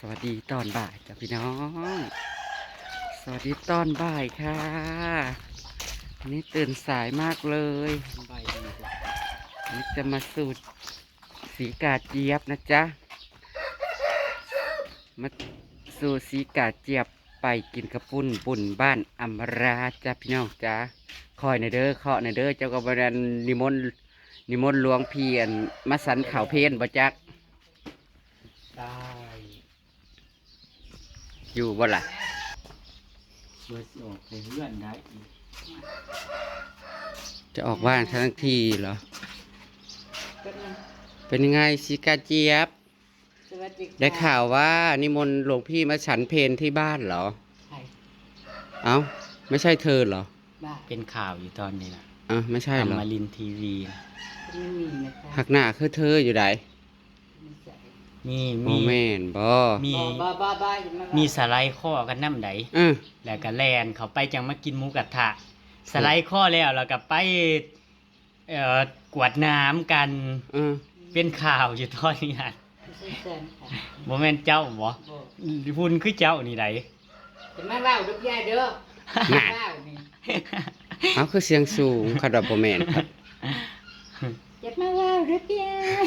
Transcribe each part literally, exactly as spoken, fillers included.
สวัสดีตอนบ่ายจ้ะพี่น้อง สวัสดีตอนบ่ายค่ะ วันนี้ตื่นสายมากเลย สบายดีจ้ะ วันนี้จะมาสู่สีกาเจี๊ยบนะจ๊ะ มาสู่สีกาเจี๊ยบไปกินข้าวปุ้นบุญบ้านอำมาราจ้ะพี่น้องจ้ะ คอยหน่อยเด้อ เคาะหน่อยเด้อ เจ้าก็บ่ได้นิมนต์ นิมนต์หลวงพี่อันมาสันข้าวเพลบ่จัก ได้ อยู่บ่ล่ะ เพื่อสิออกไปเฮือนได้อีก จะออกบ้านทั้งทีเหรอ เป็นไง เป็นไงสิกาเจี๊ยบ สวัสดีค่ะ ได้ข่าวว่านิมนต์หลวงพี่มาฉันเพลที่บ้านเหรอ ใคร เอ้า ไม่ใช่เธอเหรอ บ้า เป็นข่าวอยู่ตอนนี้นะ อ่ะ ไม่ใช่เหรอ อมรินทร์ทีวี ไม่มีนะคะ หักหน้าคือเธออยู่ใด ไม่ใช่ มี บ่ มี แม่นบ่ มี บ่ บ่ บ่ บ่ อย่ามาว่า มีสไลด์ข้อกันนำใด เออ แล้วก็แล่นเข้าไปจังมากินหมูกระทะ สไลด์ข้อแล้ว แล้วก็ไป เอ่อ กวดน้ำกัน เออ เป็นข่าวอยู่ตอนนี้นะ ไม่ใช่แฟนค่ะ บ่แม่นเจ้าบ่ บ่ หุ่นคือเจ้านี่ใด จะมาเว้าเด้อพี่อ้ายเด้อ น่ะ เว้านี่ เอาคือเสียงสูง คันว่าบ่แม่นครับ อย่ามาเว้าเด้อพี่อ้าย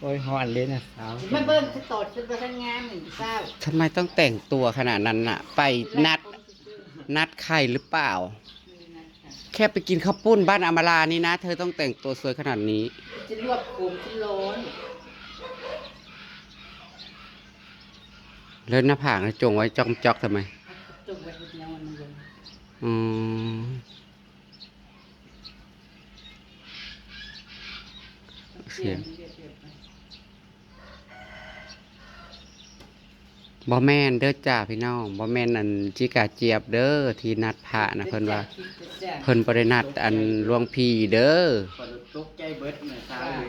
โอ้ย ฮ้อนเลยนะสาว มาเบิ่งสตอดชุดบ่ทันงามนี่เศร้า ทำไมต้องแต่งตัวขนาดนั้นน่ะ ไปนัด นัดใครหรือเปล่า แค่ไปกินข้าวปุ้นบ้านอำมารานี่นะ เธอต้องแต่งตัวสวยขนาดนี้ จะลวกผมจะร้อน แล้วหน้าผากน่ะจงไว้จ๊อกๆทำไม จงไว้เฮ็ดแนวมันมันลง อืม เสียง บ่แม่นเด้อจ้าพี่น้อง บ่แม่นอันจิกาเจี๊ยบเด้อ ที่นัดพระนะ เพิ่นว่า เพิ่นบ่ได้นัดอันหลวงพี่เด้อ ข้อยตกใจเบิดมื้อเช้าอยู่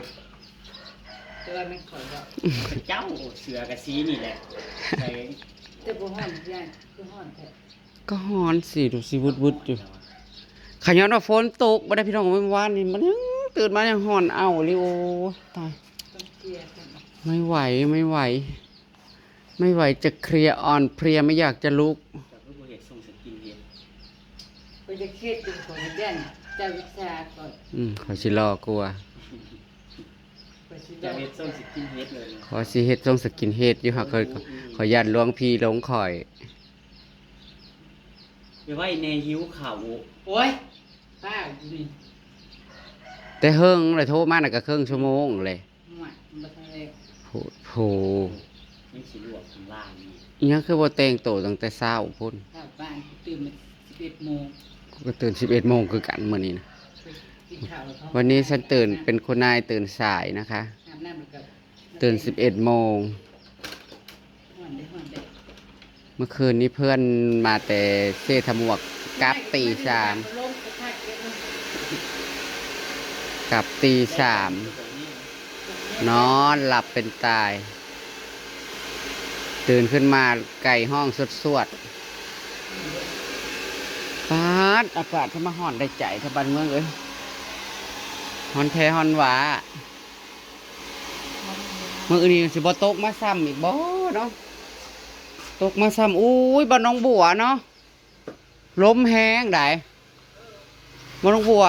แต่ว่าแม่นข้อยดอก เจ้าเสื้อกับสีนี่แหละ ใส่ แต่บ่ฮ้อนย่านคือฮ้อนแท้ ก็ฮ้อนสิ ดูสิวึดๆอยู่ ขะย้อนว่าฝนตกบ่ได้พี่น้อง เมื่อวานนี่มันยังตื่นมายังฮ้อนเอาเลย โอ้ย ตาย ต้องเคลียร์กัน ไม่ไหว ไม่ไหว ไม่ไหวจะเคลียร์ อ่อนเพลีย ไม่อยากจะลุก แต่เพิ่นบ่เฮ็ดทรงสกินเฮด บ่อยากเฮ็ดเป็นของเรียนเจ้าวิชาก่อน อืม ข้อยสิรอกลัว ข้อยสิรอ เจ้าเฮ็ดทรงสกินเฮดเลย ข้อยสิเฮ็ดทรงสกินเฮดอยู่ หากข้อย ข้อยย้านหลวงพี่หลงข้อย ไปไว้แน่ หิวข้าว โอ้ย ป้าอยู่นี่ แต่เฮิงเลย โทรมาน่ะก็ครึ่งชั่วโมงเลย ห่วย มันบ่ทันได้ โห โห ยังสิลวกข้างล่างอีก อิหยังคือบ่แต่งโตตั้งแต่เช้าพุ้น ข้าวบ้านกูตื่นมาสิบเอ็ดโมง ก็ตื่นสิบเอ็ดโมงคือกันมื้อนี้นะ ไปกินข้าวเขา วันนี้ฉันตื่นเป็นคุณนายตื่นสายนะคะ อาบน้ำแล้วก็ ตื่นสิบเอ็ดโมง ฮ้อนเด้อ ฮ้อนเด้อ เมื่อคืนนี้เพื่อนมาแต่เซทมวก กลับตีสาม กลับตีสาม นอนหลับเป็นตาย ตื่นขึ้นมาไก่ฮ้องสวดๆ ป๊าด อากาศทำไมฮ้อนได้ใจแท้บ้านเมืองเอ้ย ฮ้อนแท้ฮ้อนหวา มื้ออื่นนี่สิบ่ตกมาซ้ำอีกบ่เนาะ ตกมาซ้ำ อุ้ย บ้านหนองบัวเนาะ ลมแฮงได๋ บ้านหนองบัว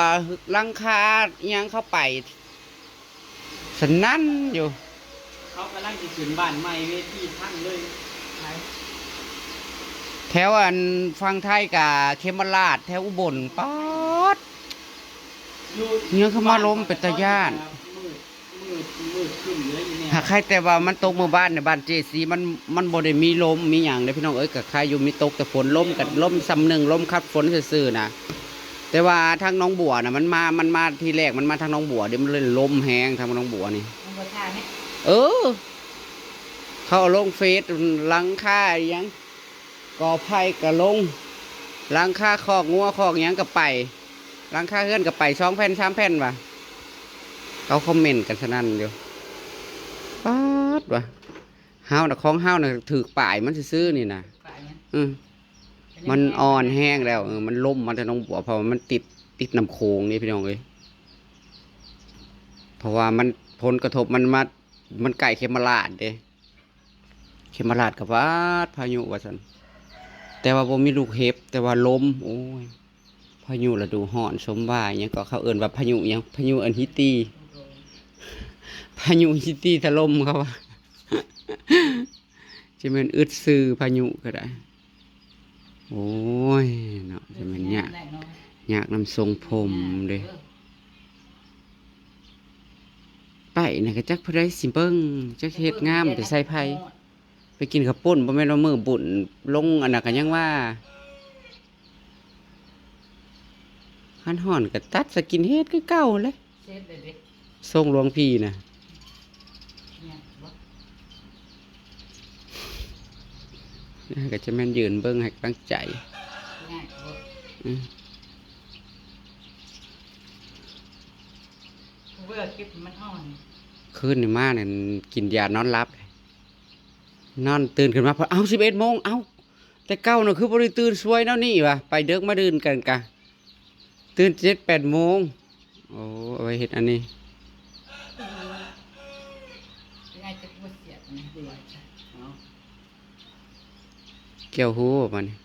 หลังคาอิหยังเข้าไป สนั่นอยู่ เขากำลังสิขึ้นบ้านใหม่ เวทีพังเลย แถวอันฝั่งไทยกะเขมราษฎร์ แถวอุบล ป๊าด อยู่ ยังเข้ามาลมเป็นตาย้าน มืด มืด มืดครึ้มอยู่แล้วอยู่เนี่ย หากใครแต่ว่ามันตกเมื่อบ้านในบ้านเจซี มัน มันบ่ได้มีลมมีหยังเด้อพี่น้องเอ้ย ก็ใครอยู่มีตกแต่ฝน ลมกับลมส่ำหนึ่ง ลมคัดฝนซื่อๆนะ แต่ว่าทางหนองบัวน่ะ มันมา มันมาทีแรก มันมาทางหนองบัว เดี๋ยวมันเลยลมแฮงทางหนองบัวนี่ มันบ่ท่าเนี่ย เออ เขาเอาลงเฟซ หลังคาอิหยัง กอไผ่ก็ลง หลังคาคอกงัวคอกหยังก็ไป หลังคาเฮือนก็ไป สองแผ่นสามแผ่นว่ะ เขาคอมเมนต์กันสนั่นอยู่ ป๊าดว่ะ เฮาน่ะ ของเฮาน่ะถืกปายมันซื่อๆนี่นะ ปายเนี่ย อืม มันอ่อนแฮงแล้ว เออ มันลมมาแต่หนองบัว เพราะว่ามันติด ติดน้ำโขงนี่พี่น้องเอ้ย เพราะว่ามัน ผลกระทบมันมา มันใกล้เขมราษฎร์เด้ เขมราชก็ว่าพายุว่าซั่น แต่ว่าบ่มีลูกเห็บ แต่ว่าลม โอ้ย พายุฤดูร้อนสมว่าหยังก็เขาเอิ้นว่าพายุหยัง พายุอันฮิตี พายุฮิตีถล่มเขาว่า จะแม่นอึดซื่อพายุก็ได้ โอ้ย เนาะ จะแม่นยาก ยากนำทรงผมเด้ ไปน่ะก็จักผู้ใดสิเบิ่ง จักเฮ็ดงามไปใส่ไผ ไปกินข้าวปุ้น บ่แม่นว่ามื้อบุญลงอันนั้นก็ยังว่า คันฮ้อนก็ตัดสกินเฮดคือเก่าเลย เสร็จเลยเด้ ทรงหลวงพี่น่ะ เนี่ยบ่ ก็จะแม่นยืนเบิ่งให้กำลังใจ ง่ายบ่ อืม เวลาเก็บมันอ่อน คืนนี้มาเนี่ยกินยานอนหลับ นอนตื่นขึ้นมาพอ เอ้า สิบเอ็ดโมง เอ้า แต่เก่าน่ะคือบ่ได้ตื่นสวยแนวนี้วะ ไปเดิกมาดื่นกันกะ ตื่นเจ็ดแปดโมง โอ้ เอาไว้เฮ็ดอันนี้ เป็นไงจะบ่เสียบนะ เกี่ยวหูบัดนี้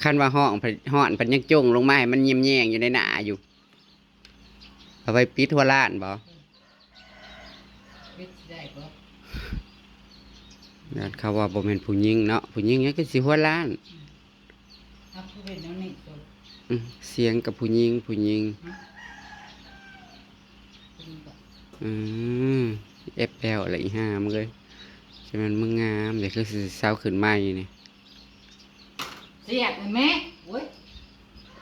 คันว่าฮ้อน ฮ้อนเพิ่นยังจ่งลงมาให้มันแยมๆอยู่ในหน้าอยู่ เอาไว้ปิดหัวล้านบ่ ปิดสิได้บ่ นั่นเขาว่าบ่แม่นผู้หญิงเนาะ ผู้หญิงหยังก็สิหัวล้าน เอาผู้เป็นแนวนี้ตัว อืม เสียงกับผู้หญิง ผู้หญิง ฮะ ผู้หญิงก็ อืม แอปแอลอะไรอีห่ามึงเอ้ย จะแม่นมึงงาม เดี๋ยวคือสิเซาขึ้นใหม่นี่ เสียบเห็นไหม โอ้ย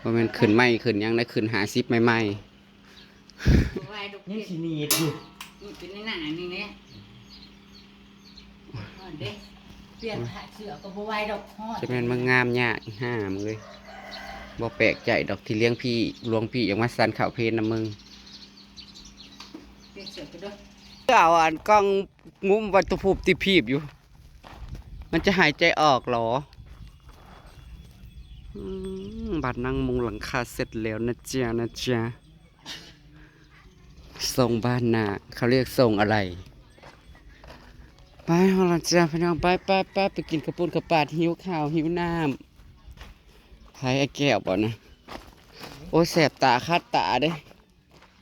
บ่แม่นขึ้นใหม่ขึ้นหยังนะ ขึ้นห้าสิบใหม่ๆ บ่ไหวดอก ยังสิหนีบอยู่ นี่เป็นในหน้านี่เนี่ย อ่อนเด้ เปลี่ยนผ้าเสื้อก็บ่ไหวดอก ฮ้อน จะแม่นมึงงามยากอีห่ามึงเอ้ย บ่แปลกใจดอกที่เลี้ยงพี่ หลวงพี่ออกมาสั่นข้าวเพลนนำมึง เปลี่ยนเสื้อก็เด้อ เอาอันกล้องงุ้มวัตถุภูมิที่พีบอยู่ มันจะหายใจออกเหรอ อืม บ้านนางมุงหลังคาเสร็จแล้วนะจ๊ะ นะจ๊ะ ทรงบ้านนา เขาเรียกทรงอะไร ไปฮอดแล้วจ้ะพี่น้อง ไป ไป ไป ไปกินข้าวปุ้นข้าวปาด หิวข้าว หิวน้ำ ไผไอ้แก้วบ่นะ โอ้ย แสบตา คัดตาเด้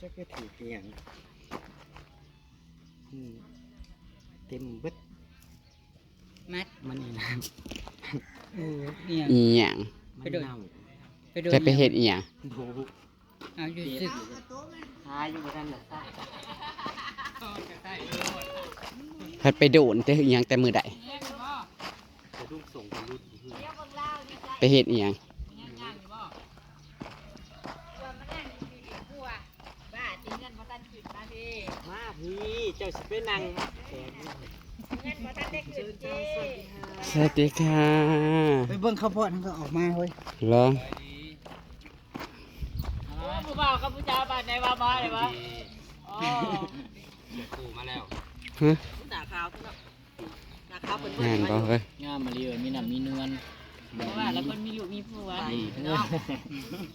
จักไปถือเตียง อืม เต็มเบิด มัด มันนี่นะ เออ เนี่ย อีหยัง มันเน่า ไปโดน จะไปเฮ็ดอีหยัง โอ้โห เอาอยู่ซื่อ หาอยู่บ่ทันน่ะ พัดไปโดนแต่อีหยังแต่มื้อใด สะดุ้งส่งกันรุด ไปเฮ็ดอีหยัง มาพี่ เจ้าสิไปนั่ง สวัสดีค่ะ ไปเบิ่งข้าวโพดมันก็ออกมาเฮ้ย เหรอ โอ้ ผู้บ่าวกับผู้สาวบ้านใดว่ามาเลยวะ อ๋อ เสียคู่มาแล้ว ฮะ หน้าขาวเนาะ หน้าขาวเปิ้นเวิ้น แม่นบ่เฮ้ย งามมาลีเอ้ย มีน้ำมีนวล เพราะว่าแล้วเพิ่นมีลูกมีผัว ไปเนาะ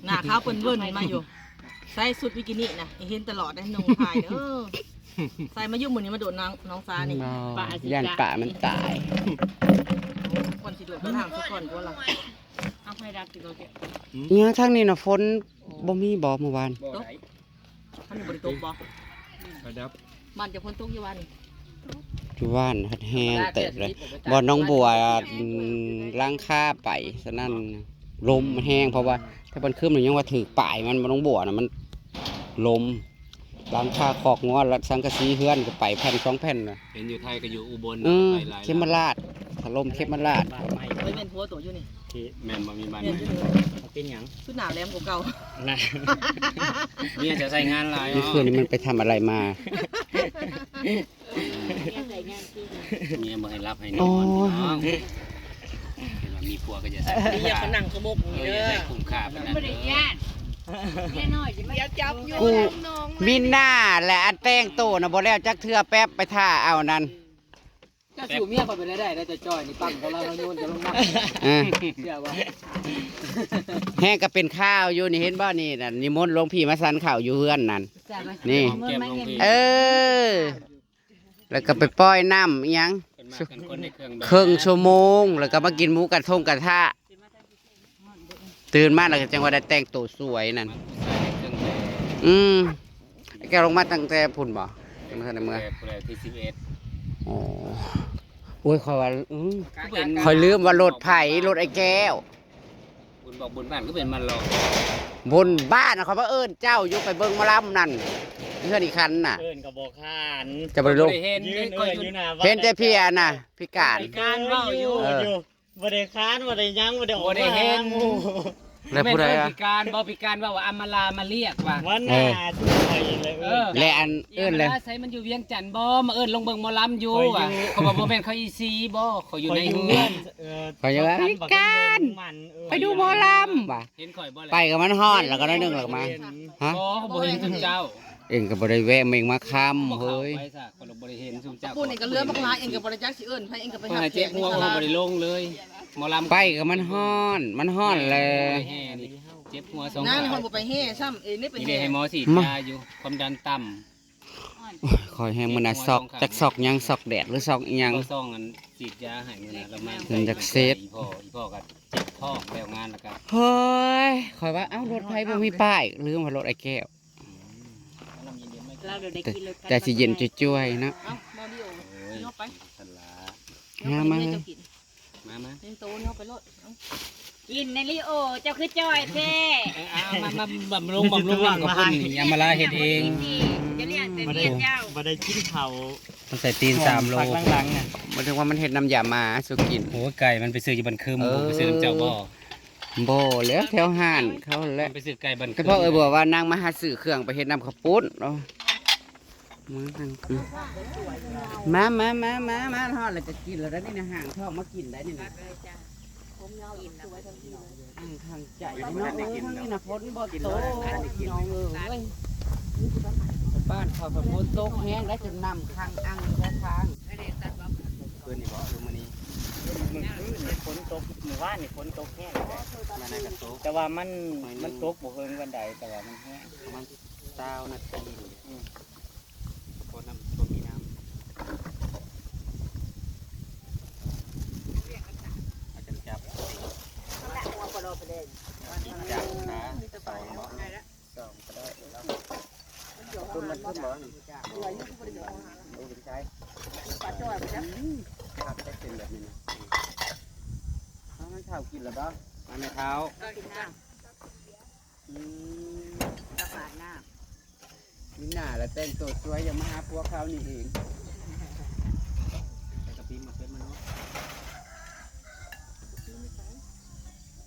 หน้าขาวเปิ้นเวิ้นมาอยู่ ใส่ชุดบิกินี่นะ เห็นตลอดได้นุ่งถ่ายเด้อ ใส่มาอยู่มื้อนี้มาโดดน้อง น้องซานี่ บ่ ปลาสิ ย่านปลามันตาย ก่อนสิโดดไปทางซะก่อนกว่าล่ะ เอาไฟดับสิบ่แกะ เนี่ยทางนี้น่ะฝนบ่มีบ่เมื่อวาน บ่ได้ ท่านบ่ได้ตกบ่ ระดับ บ้านเจ้าฝนตกอยู่บ้านนี่ อยู่บ้านพัดแฮงเติบเลย บ่อนหนองบัว อืม หลังคาไป ฉะนั้นลมมันแฮง เพราะว่าถ้ามันขึ้นมันยังว่าถือปลายมัน บ่อนหนองบัวน่ะมันลม หลังคาคอกงัวและสังกะสีเฮือนก็ไปแผ่นสองแผ่นน่ะ เห็นอยู่ไทยก็อยู่อุบล เออ ไปหลาย เขมราช ถล่มเขมราช บ้านใหม่ เฮ้ย แม่นผัวตัวอยู่นี่ ที่แม่นบ่มีบ้านใหม่ เป็นหยัง คือหน้าแหลมกว่าเก่า นะ เมียจะใส่งานหลาย เมื่อคืนนี้มันไปทำอะไรมา เมียบ่ให้หลับให้นอน โอ้ย พี่น้อง เห็นว่ามีผัวก็อย่าใส่ เมียเขานั่งขมุก เออ อย่าใส่คุ้มค่าปานนั้น บ่ได้ย่าน เมียน้อยสิมา เดี๋ยวจับอยู่ กู น้อง มีหน้าและอันแต่งโตน่ะบ่แล้วจักเทื่อ แป๊บไปท่าเอานั่น เจ้าสู่เมียข่อยไปได้ได้ แล้วเจ้าจ้อยนี่ปั๊มของเรา เราโยนจะลงน้ำ อ่า เชื่อบ่ แฮงก็เป็นข่าวอยู่นี่ เห็นบ่นี่น่ะ นิมนต์หลวงพี่มาสันข้าวอยู่เฮือนนั่น นี่ เออ แล้วก็ไปปล่อยน้ำอิหยัง มากันคนในเครื่องแบบ เคิ่งชั่วโมง แล้วก็มากินหมูกระทงกระทะ ตื่นมาแล้วก็จังว่าได้แต่งตัวสวยนั่น มาใส่เครื่องแบบ อืม แกลงมาตั้งแต่พุ่นบ่ มาตั้งแต่เมื่อ แต่ผู้ใดที่สิบเอ็ด โอ้ โอ้ย ข้อยว่า อืม ก็เป็น ข้อยลืมว่ารถไผ รถไอ้แก้ว บุญบอกบุญบ้านก็เป็นมันหรอก บุญบ้านน่ะ เขามาเอิ้นเจ้าอยู่ไปเบิ่งหมอลำนั่น เฮือนอีคันน่ะ เอิ้นก็บ่คาน จะบ่ได้ลง บ่ได้เห็น ยืน ก็ เอิ้น อยู่ อยู่หน้าบ้าน เห็นแต่เพียน่ะ พิการ พิการเว้าอยู่ เออ อยู่ บ่ได้คาน บ่ได้หยัง บ่ได้ออก บ่ได้เห็น มาหาหมู่ แล้วผู้ใดอะ แม่นเพิ่นพิการบ่ พิการเว้าว่าอำมาลามาเรียกว่ะ วันหน้า เออ สิไปเลย เออ และอันเอิ้นเลย อำมาลาใส่มันอยู่เวียงจันทน์บ่ มาเอิ้นลงเบิ่งหมอลำอยู่ว่ะ ข้อยอยู่ เขาบอกบ่แม่นเขาอีซีบ่ เขาอยู่ใน ข้อยอยู่ เฮือน เฮือน เออ ข้อยอยู่ว่า พิการ มัน เออ ไปดูหมอลำว่ะ เห็นข่อยบ่แหละ ไปกับมันฮ้อนแล้วก็น้อยหนึ่งแล้วก็มา เห็น ฮะ บ่ บ่เห็นซุมเจ้า เองก็บ่ได้แวะเมงมาคำเฮ้ย บ่เข้าไปซะ คนละบ่ได้เห็นซุมเจ้า ปูนี่ก็เหลือบักหลาย เองก็บ่ได้จักสิเอิ้นไผ เองก็ไป เพิ่น หา ให้เจ็บหัว แขก เพิ่นบ่ได้ลงเลย หมอลำ ไปกับมันฮ้อน มันฮ้อนแหละ บ่ได้แห่นี่ เจ็บหัวสอง นั่น ขา เพิ่นบ่ไปแห่ซ้ำ เองนี่ไป นี่ แห่ ได้ให้หมอฉีด มา ยาอยู่ ความดันต่ำ โอ้ย คอยแฮงมื้อน่ะ เจ็บหัว ซอก สองขา จักซอกหยัง ซอกแดดหรือซอกอีหยัง บ่ซองอันฉีดยาให้มื้อน่ะ ละมา เพิ่นอยากเสพ อีพ่อ อีพ่อก็เจ็บท้องแล้วงานแล้วก็ เฮ้ย ข้อยว่า เอ้า รถไผบ่มีป้าย ลืมว่ารถไอ้แก้ว เราเดี๋ยวได้กินเลย แต่สิเย็นจ้วยๆ นะ เอ้า มาริโอ โอ้ย ยกไป สลา มามา เจ้ากิน มามา เป็นโตเนาะ ไปโลด เอ้า กินในริโอ เจ้าคือจ้อยแท้ เออ เอามา มา บำรุง บำรุงน้ำกับเพิ่นนี่ อำมาลาเฮ็ดเอง จะเลี้ยงแต่เมียเจ้า บ่ได้กินข้าว มันใส่ตีนสามโล พักหลังๆน่ะ หมายถึงว่ามันเฮ็ดน้ำยามาสู่กิน โอ้ย ไก่มันไปซื้ออยู่บ้านคึม เออ ไปซื้อน้ำเจ้าบ่ บ่แล้ว แถวห้านเขาแหละ มันไปซื้อไก่บ้านคึม แต่พ่อเอ้ยบอกว่านางมาหาซื้อเครื่องไปเฮ็ดน้ำข้าวปุ้นเนาะ มานั่ง อืม มา มา มา มา มาฮอดแล้วก็กินแล้วได้นี่นะ ห่างท้องมากินได้นี่นะ ห่างทางใจเนาะ เออ นี่นะฝนบ่ตก น้องเอ้ย บ้านเขาก็ฝนตกแฮงได้จนน้ำขังอังอยู่ข้าง คืนนี้บ่ หรือมื้อนี้ มื้อคืนนี่ฝนตก มื้อวานนี่ฝนตกแฮง มันน่าจะตก แต่ว่ามัน มันตกบ่เฮิงปานใด แต่ว่ามันแฮง ประมาณซาวนาที อืม บ่น้ำ บ่มีน้ำ อาจารย์จับ จับขา สองบ่ สองก็ได้ แล้วต้นมันขึ้นบ่ โอ้ เป็นไง ปลาจ้อยไปจ้ะ อืม ผักจะเป็นแบบนี้นะ เอามันเท่ากินแล้วบ่ มาแม่เท้า ก็กินน้ำ อืม กระปาดน้ำ มีหน้าแล้วแต่งตัวสวย ยังมาหาพวกเขานี่เอง ใส่กะปิมาเก็บมาเนาะ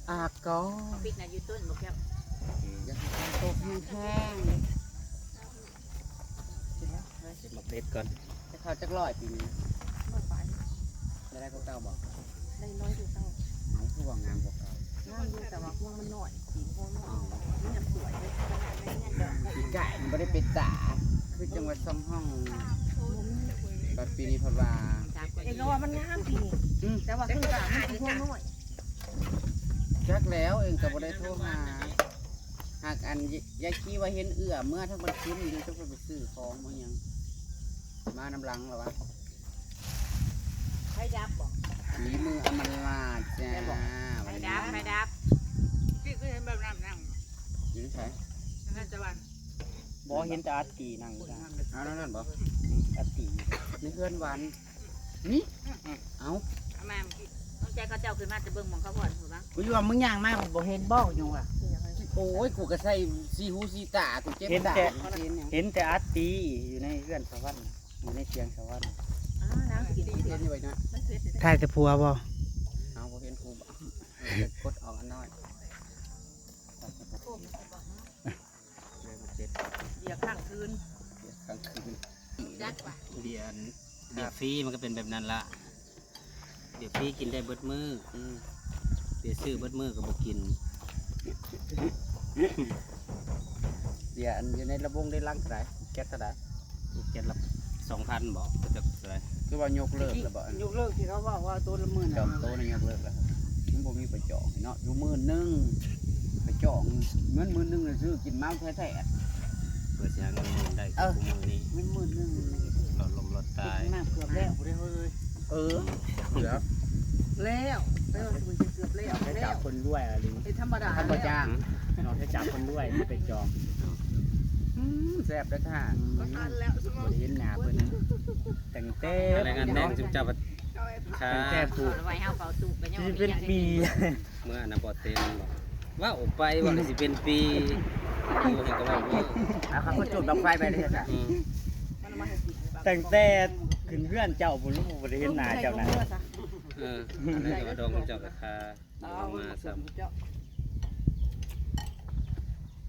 อากอ ปิดนะอยู่ต้นบ่แก้ว อย่าให้ฝนตกแห้งๆ เก็บมาเก็บก่อน แต่เขาจักร้อยปีนี้ ร้อยปลาย ได้ได้กว่าเก่าบ่ ได้น้อยกว่าเก่า เอาคือว่างามกว่าเก่า งามอยู่แต่ว่าพวงมันน้อย สีพวงน้อย อ๋อ มันยังสวยเลย ปีกายมันบ่ได้เป็นตา คือจังหวัดซ่องห้อง บัดปีนี้เพิ่นว่า เองก็ว่ามันงามปีนี้ อืม แต่ว่าคือตามันเป็นพวงน้อย จักแล้วเองก็บ่ได้โทรหา หากอันยายขี้ว่าเห็นเอื้อเมื่อทั้งบัดคืนอยู่ จักเพิ่นไปซื้อของบ่หยัง มานำหลังแล้ววะ ไฟดับบ่ ฝีมืออำมาลาจ้า ไฟดับ ไฟดับ พี่เคยเห็นแบบนั้นนั่ง อยู่ที่ไส นั่นตะวัน บ่เห็นแต่อาตีนั่งอยู่นะ เอาแล้วนั่นบ่ อืม อาตีอยู่ในเฮือนหวาน นี่ เอา เอามาเมื่อกี้ น้องแจ๊คเขาเจ้าขึ้นมาแต่เบิ่งหม่องเขาบ่อนหัวบ้าง กูอยู่ว่ามึงย่างมา กูบ่เห็นบ่อยู่ว่ะ โอ้ย กูก็ใส่สีหูสีตา กูเจ็บ เห็นแต่ ตา กูเห็นหยัง เห็นแต่อาตีอยู่ในเฮือนสวรรค์ อยู่ในเตียงสวรรค์ อ้าวนางสิกิน เห็นอยู่ไว้นะ มันเสร็จเลย ถ่ายแต่ผัวบ่ เอาบ่เห็นกูบ่ กดออกอันน้อย เบียร์ข้างคืน กลางคืน จัดว่ะ เบียร์ เบียร์ฟรีมันก็เป็นแบบนั้นละ เบียร์ฟรีกินได้เบิดมื้อ อืม เบียร์ซื้อเบิดมื้อก็บ่กิน เบียร์อันอยู่ในระบงได้ลังเท่าใด แก๊สเท่าใด แก๊สละสองพันบ่ ก็จะเท่าใด คือว่ายกเลิกแล้วบ่ ยกเลิกที่เขาว่า ว่าตัวละหมื่น จองโต๊ะนี่ยกเลิกแล้ว มันบ่มีไปจองเนาะ อยู่หมื่นหนึ่ง ไปจองเงินหมื่นหนึ่งเลยซื้อกินเมาแท้ๆ เพื่อสิหาเงินหมื่นได้ เออ ทุกมื้อนี้ เงินหมื่นหนึ่ง หลอดลมหลอดตาย น้ำเกือบแล้ว บ่ได้เฮ้ย เออ แล้ว แล้วแล้วมันจะเกือบแล้ว นอกจากคนรวยอะลิง เป็นธรรมดา ท่านบ่จ้าง นอกจากคนรวยที่ไปจอง อืม แซ่บเด้อค่ะ บ่ทันแล้ว บ่ได้เห็นหน้าเพิ่นตั้งแต่ อะไรกันแน่ จุ๊บจับค่ะ ตั้งแต่ปลูก เอาไว้เฮาเป่าตูบไปย่อ ที่เป็นปี เมื่ออันนั้นบ่เต็มหรอก ว่าออกไปว่าสิเป็นปี อยู่ให้ก็ว่าอยู่ เอาเขาก็จุดดอกไฟไปเลยจ้ะ อืม ตั้งแต่ขึ้นเฮือนเจ้าพุ้น บ่ได้เห็นหน้าเจ้านะ เออ อันนั้นก็ว่าดองเจ้าราคา เอามาซ้ำ เจ้า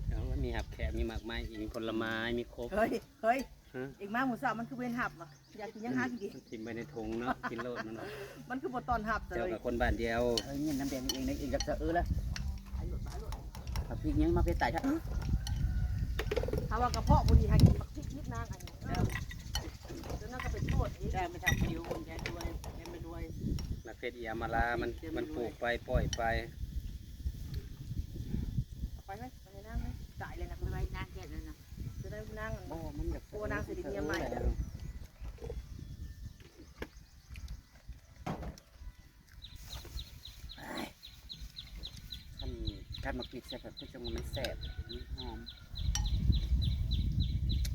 แล้วมันมีหับแขก มีหมากไม้อีก มีผลไม้ มีครบ เฮ้ย เฮ้ย ฮะ อีกมาหมูสับมันคือเว้นหับอ่ะ อยากกินยังหากิน มันถิ่มไปในถุงเนาะ กินโลดมันเนาะ มันคือบ่ต้อนรับเลย เจ้ากับคนบ้านเดียว เอ้ย เงินน้ำแดงเองนะ เองกับเจ้าเออละ ผัดพริกยังมาเป็นไต่ครับ ถ้าว่ากระเพาะบ่ดี หากินบักพริกนิดนางอันนี้ เออ แล้วนั่นก็เป็นโทษอีก ใช่ มันทำผิวคนแย่ด้วย แย่ไม่ด้วย นักเทศน์อีอามาลา มัน มันปลูกไป ปล่อยไป เอาไปไหม เอาไปนั่งไหม จ่ายเลยนะ ไปไว้นั่งแค่นั้นนะ จะได้นั่ง บ่ มันอยาก โอ้ นั่งสิได้เมียใหม่ เออ คัน คันหมากพริกใส่ผัดคือจังว่ามันแซ่บ มันหอม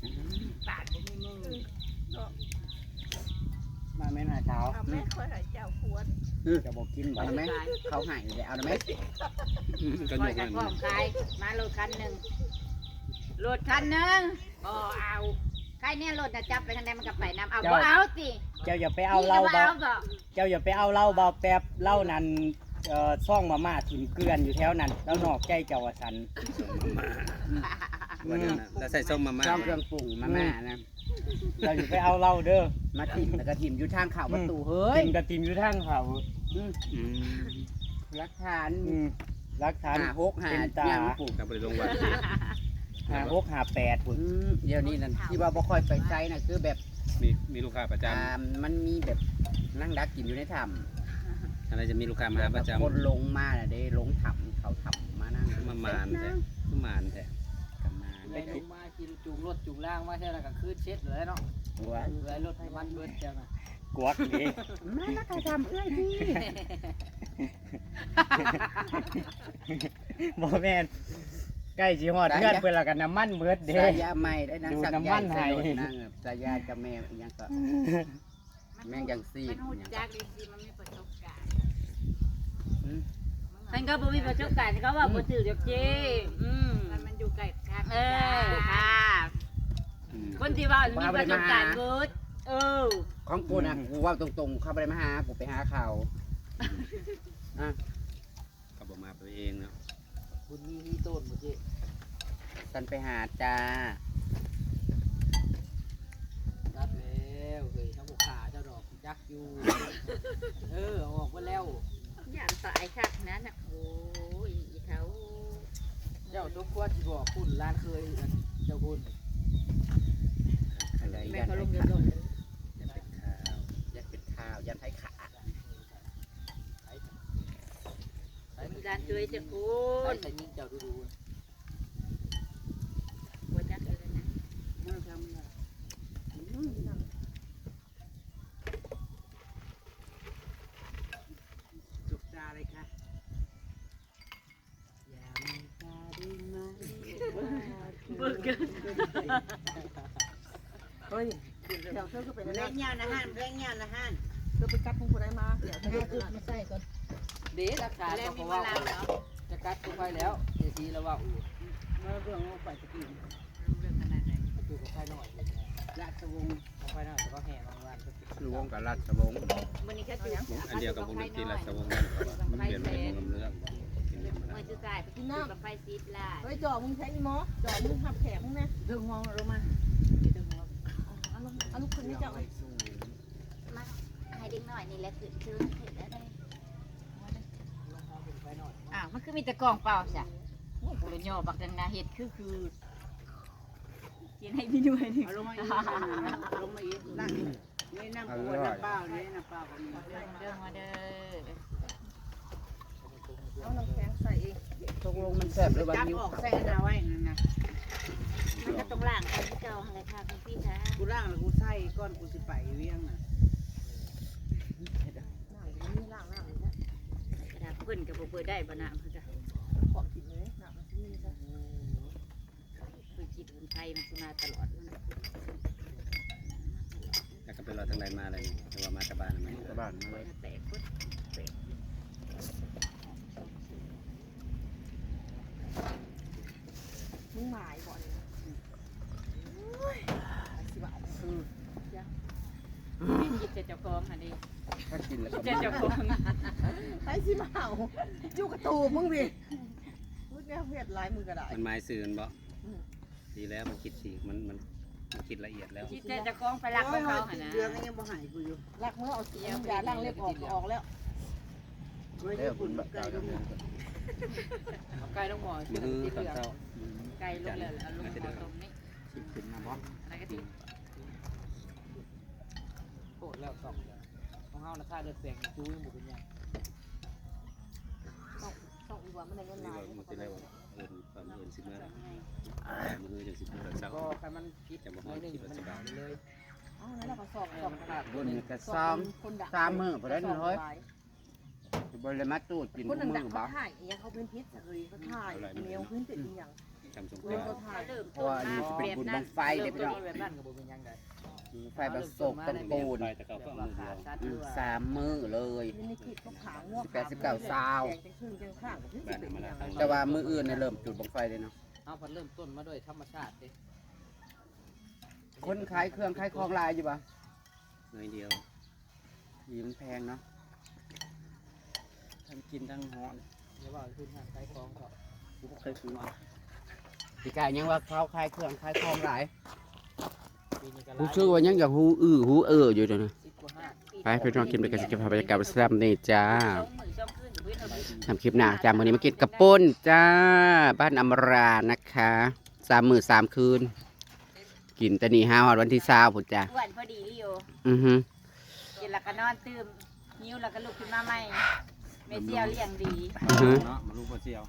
อืม ปากบ่มีมือ มาแม่นหาเช้า เอาแม่ค่อยหาเจ้าควร เออ จะบอกกินบ่ เอาไหม เขาให้เลย เอาไหม อืม ก็ ก็ ยก จะ นั่น พร้อมขาย มาโลดคันหนึ่ง โลดคันหนึ่ง บ่เอา ใครเนี่ยรถน่ะจับไปทางใดมันก็ไปนำ เอา เจ้า บ่เอาสิ เจ้าอย่าไปเอาเหล้า บ่ บ่เอาบ่ เจ้าอย่าไปเอาเหล้าบ่าวแป๊บ เหล้านั้น เอ่อ ซองมาม่าถิ่มเกลื่อนอยู่แถวนั้น แล้วนอกใจเจ้าว่าสัน ซองมาม่า วันนั้นน่ะ แล้วใส่ซองมาม่า ซองเครื่องปรุงมาม่านะ เจ้าอย่าไปเอาเหล้าเด้อ มาถิ่มแล้วก็ถิ่มอยู่ทางเข้าประตูเฮ้ย ถิ่มก็ถิ่มอยู่ทางเข้า อืม อืม หลักฐาน อืม หลักฐาน ห้าหกห้า เป็นตา ยังปลูก แต่บ่ได้ลงวัด ห้าหกห้าแปดพุ้น อืม เดี๋ยวนี้นั่นที่ว่าบ่ค่อยไปไสน่ะ คือแบบ มี มีลูกค้าประจำ อ่า มันมีแบบนั่งดักกินอยู่ในถ้ำ อะไรจะมีลูกค้ามาหาประจำ คนลงมาน่ะเด้ ลงถ้ำ เขาถ้ำมานั่ง มาหมานแท้ มาหมานแท้ กะหมาน ไปลงมากินจูงรถจูงล่างมาแท้แล้วก็คืนเช็ดเลยเนาะ โอ้ย เหลือรถน้ำมันเบิดจังอะ กวักนี่ มาแล้วก็ทำเอื้อยพี่ บ่แม่น ใกล้สิฮอดเฮือนเพิ่นแล้วก็น้ำมันเบิดเด้ สายยาใหม่ได้นาง ดูด สัก น้ำมัน ใหญ่ ให้ ใส่รถนาง สายยากับแม่อิหยังก็ แม่งจังซี่ มันรู้จักดีสิ มันมีประสบการณ์ หืม มันก็บ่มีประสบการณ์ เขาว่าบ่ถือกับเจ๊ อืม มัน มันอยู่ใกล้กัน เออ ค่ะ อืม คนที่ว่ามีประสบการณ์เบิด เออ ของกูน่ะ อืม กูเว้าตรงๆ เขาบ่ได้มาหา กูไปหาเขา อ่ะ ก็บ่มาตัวเองเนาะ บุญมีฮีโต้นบ่เจ๊ สันไปหาจ้า ตัดแล้วเฮ้ย เขาบ่ฆ่าเจ้าดอก จักอยู่ เออ ออกมาแล้ว ย่านตายคักนั้นน่ะ โอ้ย อีเฒ่า เจ้าตัวควรสิบอกคุณหลานเคย อันเจ้าคุณ อันใด แม่เขาลงเงินลง ย่านเป็นข่าว ย่านเป็นข่าว ย่านไผขาด มีร้านช่วยจะคุณ ใส่ยิงเจ้าดูดู บ่จักเลยนะ เมื่อทำน่ะ อืม จุกจาเลยค่ะ อย่ามองตาได้ไหม เบิ่งกัน เฮ้ย เดี๋ยวเธอก็เป็น แรงงานอาหาร แรงงานอาหาร เธอไปกัดของผู้ใดมา เดี๋ยวเธอก็เป็น มาใส่ก่อน เด้รักษา แล้วมี ก็ มาลาวเหรอ จะกัดตัวไปแล้ว เดี๋ยวทีละว่าอู้ มาเรื่องเอาไปตะกี้ เรื่องขนาดไหน ประตูกับไฟหน่อย ราชวงศ์ ของไฟหน่อย แต่ก็แห่บางวัน หลวงกับราชวงศ์ มื้อนี้แค่จุด อันเดียวกับวงดนตรีราชวงศ์นั่นแหละ มันเปลี่ยนเป็นวงลำเรื่อง มื้อสุดท้ายไปกินน้ำกับไฟซีดลา เฮ้ย จ่อมึงใช้อีหมอ จ่อมึงหับแขกมึงนะ ดึงหัวลงมา ดึงหัว เอาลง เอาลูกคนนี้จ่อ มา ให้เด็กน้อยนี่แหละคือ คือเห็นแล้วได้ อ้าว มันคือมีแต่กล่องเปล่าจ้ะ โอ้โห ย่อบักดังนาเห็ดคือ คือ เขียนให้พี่ด้วยนี่ เอาลงมาอีก เอาลงมาอีก นั่น นี่น้ำขวด น้ำเปล่า นี่น้ำเปล่าก็มี เรื่องมาเด้อ เอาน้ำแข็งใส่อีก ตกลงมันแซ่บหรือว่า จับ หิว ออกใส่อันเอาไว้นั่นนะ มันก็ต้องล้างก่อนที่เก่าหั่นแหละค่ะคุณพี่คะ กูล้างแล้วกูใส่ก่อนกูสิไปเวียงน่ะ พิ่นก็บ่เปิดได้บ่น้ำเพิ่นก็ ของกินเลยน้ำมันสิมีซะ เพิ่นคิดเพิ่นไผมันสิมาตลอดมัน แล้วก็ไปรอทางใดมาเลยแต่ว่ามาตะบ้านมัน ตะบ้านมาเลย แตกเบิด มึงหมายบ่เนี่ยโอ้ยสิบาทคือ คิดแต่เจ้าของหั่นเด้ ถ้ากินแล้ว คิ ก็ ดแต่เจ้าของ ใครสิมาเอาอยู่กับตูมึงพี่มึงเนี่ยเวียดหลายมือก็ได้ มันหมายซื่อมันบ่ อืม ดีแล้วมันคิดสิมันมันมันคิดละเอียดแล้ว คิดแต่เจ้าของไปรักของเขาหั่นนะ เดือนก็ยังบ่หายกูอยู่ ลักเมื่อเอาสียาล้างเล็บออกก็ออกแล้ว ไม่ได้คุณแบบเก่าแล้วเนี่ย เอาไก่ลงหม้อ มือตอนเช้า ไก่ลงแล้วเอาลงหม้อต้มนี่ คิดขึ้นมาบ่ อะไรก็ดี โคตรแล้วสองเดือนของเฮานะค่าเลือดแปลงจูยังบ่เป็นหยัง ต้องอีกว่ามันได้เงินหลาย มันจะได้ว่าเอินความเอินสิเมื่อมือจังสิเมื่อตอนเช้า ก็คันมันผิดหน่อยหนึงมันหายเลย เอานั่นแหละก็สองสอง ขาด บุญนี่ก็ ส ซ้อม คนดัง สามมื้อพอได้หนึ่งร้อย บ่ได้มาตู้กิน คน ทุกมื้ ดัง อ เขา บ่ ถ่ายอีหยังเขาเป็นพิษเลยเขาถ่ายเมลขึ้นเป็นอีหยัง ทำสงค เมล ราม เขาถ่าย เริ่ม เพราะว่าอันนี้จะเป็นบุญบั้งไฟเด้อพี่น้อง แบบนั้นก็บ่เป็นหยังได๋ บุญบั้งไฟบัดโศกตะโกน ไปแต่เขาก็เอามือเดียว อืมสามมื้อเลย ไม่ได้คิดเขาขางวก สิบแปด สิบเก้า ซาว แจงจังครึ่งจังข้างกับพิษเป็นอีหยัง แต่ว่ามื้ออื่นเนี่ยเริ่มจุดบั้งไฟเลยเนาะ เฮาพัดเริ่มต้นมาด้วยธรรมชาติเด้ คนขายเครื่องขายของหลายอยู่บ่ น้อยเดียว ดีมันแพงเนาะ ทั้งกินทั้งฮ้อน อย่าว่าขึ้นห้างขายของก็ กูบ่เคยซื้อมา พี่กายยังว่าเขาขายเครื่องขายของหลาย ปีนี้ก็ รู้สึกว่ายังอยากฮู้อื้อฮู้เอออยู่เดี๋ยวนี้ สิบกว่าห้าง ไปพี่น้องกินไปกันสิเก็บภาพบรรยากาศสำหรับนี่จ้า สองมื้อสองคืนก็บ่เห็นเอา ทำคลิปหน้าจ้ามื้อนี้มากินกะปุ้นจ้า บ้านอำมารานะคะสามมื้อสามคืน กินแต่นี่หาฮอดวันที่ซาวพุ้นจ้า อ้วนพอดีลิโอ อือฮึ กินแล้วก็นอนตื่น หิวแล้วก็ลุกขึ้นมาใหม่ แม่เสี่ยวเลี้ยงดี อือฮึ เนาะมาลูกพ่อเสี่ยว